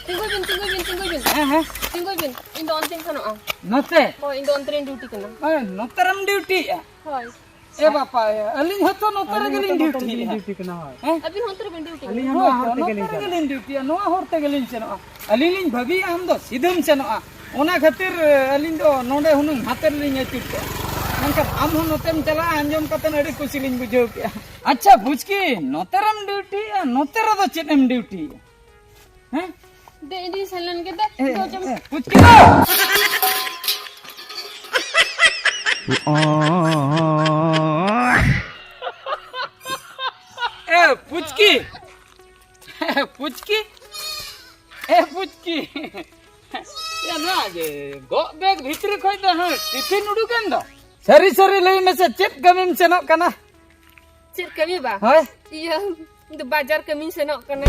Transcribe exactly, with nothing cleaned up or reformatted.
ᱛᱤᱸᱜᱩᱭ ᱵᱤᱱ, ᱛᱤᱸᱜᱩᱭ ᱵᱤᱱ, ᱛᱤᱸᱜᱩᱭ ᱵᱤᱱ᱾ ᱦᱮᱸ, ᱦᱮᱸ᱾ ᱛᱤᱸᱜᱩᱭ ᱵᱤᱱ, ᱤᱧ ᱫᱚ ᱚᱱᱛᱮᱧ ᱥᱮᱱᱚᱜᱼᱟ᱾ ᱱᱚᱛᱮ? ᱦᱳᱭ, ᱤᱧ ᱫᱚ ᱚᱱᱛᱮ ᱨᱤᱧ ᱰᱤᱭᱩᱴᱤ ᱠᱟᱱᱟ᱾ ᱦᱮᱸ, ᱱᱚᱛᱮ ᱨᱮᱢ ᱰᱤᱭᱩᱴᱤᱭᱮᱫᱼᱟ? ᱦᱳᱭ᱾ ᱮ ᱵᱟᱯᱟ, ᱮ, ᱟᱹᱞᱤᱧ ᱦᱚᱸᱛᱚ ᱱᱚᱛᱮ ᱨᱮᱜᱮ ᱞᱤᱧ ᱰᱤᱭᱩᱴᱤᱭᱮᱫᱼᱟ᱾ ᱰᱤᱭᱩᱴᱤ ᱠᱟᱱᱟ, ᱦᱳᱭ᱾ ᱦᱮᱸ? ᱟᱹᱵᱤᱱ ᱦᱚᱸ ᱚᱱᱛᱮ ᱨᱮᱵᱤᱱ ᱰᱤᱭᱩᱴᱤ ᱠᱟᱱᱟ? ᱟᱹᱞᱤᱧ ᱦᱚᱸ ᱦᱳᱭ, ᱱᱚᱣᱟ ᱦᱚᱨ ᱛᱮᱜᱮ ᱱᱚᱛᱮ ᱞᱤᱧ ᱨᱮᱜᱮ ᱪᱟᱞᱟᱜᱼᱟ᱾ ᱞᱤᱧ ᱰᱤᱭᱩᱴᱤᱭᱟ, ᱱᱚᱣᱟ ᱦᱚᱨ ᱛᱮᱜᱮ ᱞᱤᱧ ᱥᱮᱱᱚᱜᱼᱟ᱾ ᱟᱹᱞᱤᱧ ᱞᱤᱧ ᱵᱷᱟᱹᱵᱤᱭᱮᱫᱼᱟ ᱟᱢ ᱫᱚ ᱥᱤᱫᱷᱟᱹᱢ ᱥᱮᱱᱚᱜᱼᱟ, ᱚᱱᱟ ᱠᱷᱟᱹᱛᱤᱨ, ᱮ, ᱟᱹᱞᱤᱧ ᱫᱚ ᱱᱚᱰᱮ ᱦᱩᱱᱟᱹᱝ ᱦᱟᱱᱛᱮ ᱨᱮᱞᱤᱧ ᱟᱹᱪᱩᱨ ᱠᱚᱜᱼᱟ᱾ ᱢᱮᱱᱠᱷᱟᱱ ᱟᱢ ᱦᱚᱸ ᱱᱚᱛᱮᱢ ᱪᱟᱞᱟᱜᱼᱟ, ᱟᱸᱡᱚᱢ ᱠᱟᱛᱮ ᱟᱹᱰᱤ ᱠᱩᱥᱤ ᱞᱤᱧ ᱵᱩᱡᱷᱟᱹᱣ ᱠᱮᱜᱼᱟ᱾ ᱟᱪᱪᱷᱟ ᱯᱩᱪᱠᱤ, ᱱᱚᱛᱮ ᱨᱮᱢ ᱰᱤᱭᱩᱴᱤᱭᱮᱫᱼᱟ, ᱱᱚᱛᱮ ᱨᱮᱫᱚ ᱪᱮᱫ ᱮᱢ ᱰᱤᱭᱩᱴᱤᱭᱮᱫᱼᱟ? ᱦᱮᱸ? ᱫᱮ, ᱤᱧ ᱫᱩᱧ ᱥᱮᱱ ᱞᱮᱱ ᱜᱮ, ᱫᱮ᱾ ᱮ, ᱫᱚ ᱡᱚᱢ- ᱮ, ᱯᱩᱪᱠᱤ ᱫᱚ! ᱮ, ᱯᱩᱪᱠᱤ! ᱮ, ᱯᱩᱪᱠᱤ! ᱮ, ᱯᱩᱪᱠᱤ! ᱮ, ᱱᱚᱣᱟ ᱡᱮ ᱜᱚᱜ ᱵᱮᱜᱽ ᱵᱷᱤᱛᱨᱤ ᱠᱷᱚᱡ ᱫᱚ ᱦᱟᱸᱜ ᱴᱤᱯᱷᱤᱱ ᱩᱰᱩᱠᱮᱱ ᱫᱚ᱾ ᱥᱟᱹᱨᱤ ᱥᱟᱹᱨᱤ ᱞᱟᱹᱭ ᱢᱮᱥᱮ, ᱪᱮᱫ ᱠᱟᱹᱢᱤᱢ ᱥᱮᱱᱚᱜ ᱠᱟᱱᱟ? ᱪᱮᱫ ᱠᱟᱹᱢᱤ ᱵᱟ? ᱦᱳᱭ᱾ ᱤᱭᱟᱹ, ᱤᱧ ᱫᱚ ᱵᱟᱡᱟᱨ ᱠᱟᱹᱢᱤᱧ ᱥᱮᱱᱚᱜ ᱠᱟᱱᱟ᱾